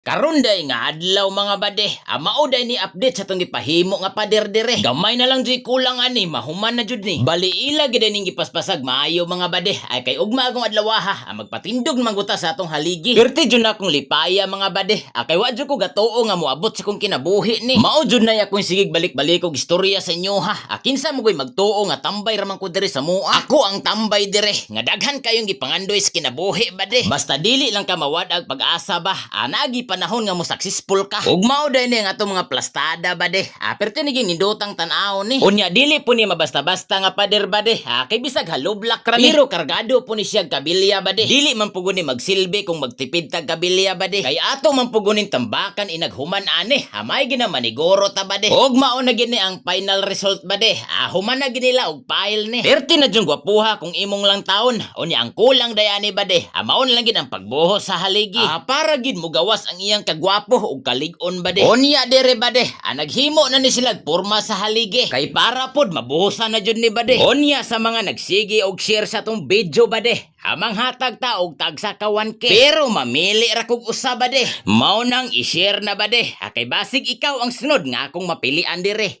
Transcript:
Karon day nga adlaw, mga bade, mao day ni update sa tong gipahimo nga pader dire. Gamay na lang jud kulang ani, mahuman na jud ni. Bali ila gid ning gipaspasag maayo, mga bade, ay kay ugma akong adlaw ha, magpatindog man gud ta sa atong haligi. Perti jud na akong lipaya, mga bade, kay wa jud ko gatuo nga moabot sa kong kinabuhi ni. Mao jud na akong sigig balik-balik og istorya sa inyo ha. Kinsa mo ko'y magtuo nga tambay ra man ko dire sa mua? Ako ang tambay dire nga daghan kayong gipangandoy sa kinabuhi, bade. Basta dili lang ka mawad-ag pag-asa ba. Anagi panahon nga mo successful ka. Ug mao day ni ang atong mga plastada, bade. Perti ni nindotang tan-awon ni. Unya dili po ni mabasta-basta nga pader, bade. Kay bisag haloblak ra ni. Pero kargado po ni siya kabilya, bade. Dili man pugon ni magsilbi kung magtipid tag kabilya, bade. Kay ato man pugonin tambakan inaghuman ani. Hamay gina maniguro ta, bade. Ug mao na gini ang final result, bade. Human na ginila og file ni. Perti na jung gwapuha kung imong lang taon. Unya ang kulang dayani, bade. Maon lang gid ang pagbuhos sa haligi. Para gid mo gawas ang iyang kagwapo ug kalig-on, bade. Unya dire, bade. Naghimo na ni sila porma sa haligi. Kay para pod mabuhosan na jud ni, bade. Unya sa mga nagsige og share sa tong video, bade. Amang hatag ta og tagsa ka 1K. Pero mamili ra kog usa, bade. Mao nang i-share na, bade. Kay basig ikaw ang sunod nga akong mapilian dire.